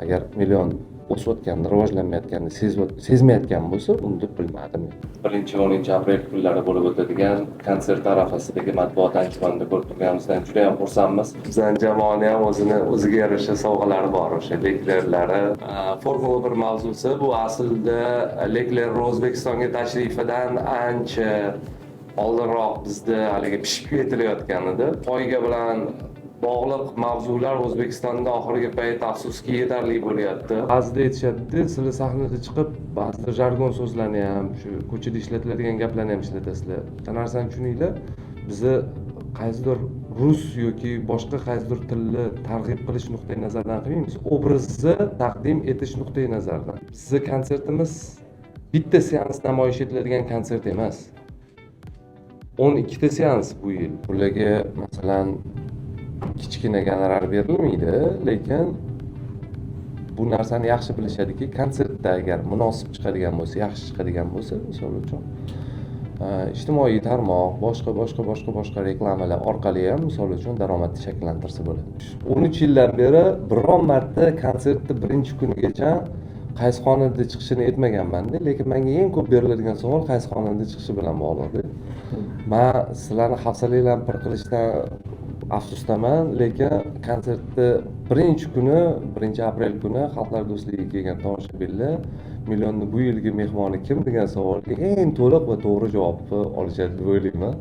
Agar "Million" o'sayotganini, rivojlanmayotganini sezmayotgan bo'lsa, unda bilmadim. 1-10-aprel kunlari bo'lib o'tadigan konsert arafasidagi matbuot anjumanida ko'rib turganimizdan juda yam xursandmiz. Bizani jamoani ham o'zini o'ziga yarasha sovg'alari bor, o'sha Leklerlari. Formula 1 mavzusi bu aslida Lekler O'zbekistonga tashrifidan ancha oldinroq bizda haligi pishib yetilayotgan edi. Poyga bilan bog'liq mavzular O'zbekistonda oxirgi payt, afsuski, yetarli bo'lyapti. Ba'zida aytishadida, sizlar sahnada chiqib ba'zida jargon so'zlarni ham, shu ko'chada ishlatiladigan gaplarni ham ishlatasizlar. Bitta narsani tushuninglar, bizni qaysidir rus yoki boshqa qaysidir tilni targ'ib qilish nuqtai nazaridan qilmaymiz, obrazni taqdim etish nuqtai nazaridan. Bizni konsertimiz bitta seans namoyish etiladigan konsert emas, 12 ta seans bu yil. Ularga, masalan, kichkina gonorar berilmaydi, lekin bu narsani yaxshi bilishadiki, konsertda agar munosib chiqadigan bo'lsa, yaxshi chiqadigan bo'lsa, misol uchun, ijtimoiy tarmoq, boshqa, boshqa, boshqa, boshqa reklamalar orqali ham, misol uchun, daromadni shakllantirsa bo'ladi. 13 yildan beri biron marta konsertni birinchi kunigacha qaysi xonanda chiqishini aytmaganmanda, lekin menga eng ko'p beriladigan savol qaysi xonanda chiqishi bilan bog'liqda. Man sizlarni hafsalanglarni pir qilishdan afsusdaman, lekin konsertni birinchi kuni, 1-aprel kuni Xalqlar do'stligiga kelgan tomoshabinlar "Millionni bu yilgi mehmoni kim?" degan savolga eng to'liq va to'g'ri javobni olishadi deb o'ylayman.